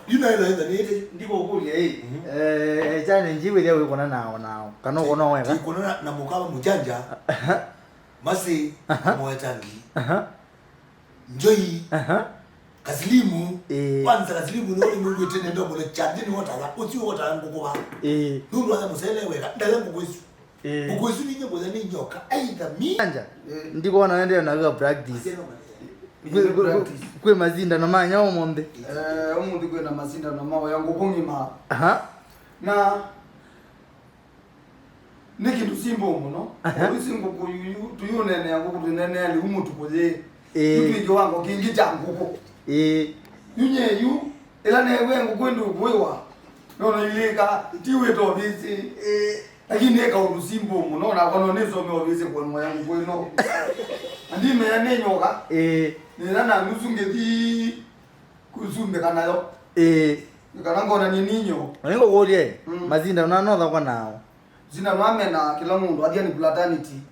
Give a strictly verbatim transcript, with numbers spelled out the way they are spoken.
Yu nayo nayo ndanĩte. Ndikũkũlya ĩ. Eh, challenge ĩwĩthĩa wĩkũna nao nao. Kana ũkũna weka. Ndikũna na mũkawa mũjanja. Masi, moetangi. Njoi. Kasilimu. Eh. Kwanza Kasilimu nĩ ũrĩ mwĩw'ĩte nenda mũno challenge nĩ wotala. Ũcio wotala ngũkũwa. Eh. Nũndũ wa mũsele weka. Ndaya ngũkũ isu. Eh. Ngũkũ isu nĩ nyamũ nĩ nyoka. Aitha mi. Anja. Eh. Ndikũona nende na practice. Kwĩ, kwĩ, kwĩ, kwĩ macindano ma nyaũ ũmũnthĩ? Eh, ũmũnthĩ kwĩna macindano ma ũya ngũkũ ng'ima. Aha. Na nĩ kĩndũ simple mũno. Aha. Ũyũ si ngũkũ yuyu, tuyũnenea ngũkũ, tũinenea lĩu mũtukũ yĩ. Ĩĩ. Yu twĩ kĩwango kĩngĩ kya ngũkũ. Ĩĩ. Yu nye yu, ĩla neew'e ngũkũ ĩndĩ ũkũĩwa, nona ilĩka, ti wĩta ovisi. Ĩĩ. Lakini nĩ kaũndũ simple mũno, nakwa no nĩsome ovisi kũenwa ya ngũkũ ĩno. Na ndimenya nĩ nyoka. Ĩĩ. Nĩna na nusu ngĩthi kũsumbĩka nayo. Ĩĩ. Nĩ kana ngonanie ninyo. Na nĩngũkũlye, mm, macindano na nothakwa nao. Macindano amena kĩla mũndũ, athiani fraternity.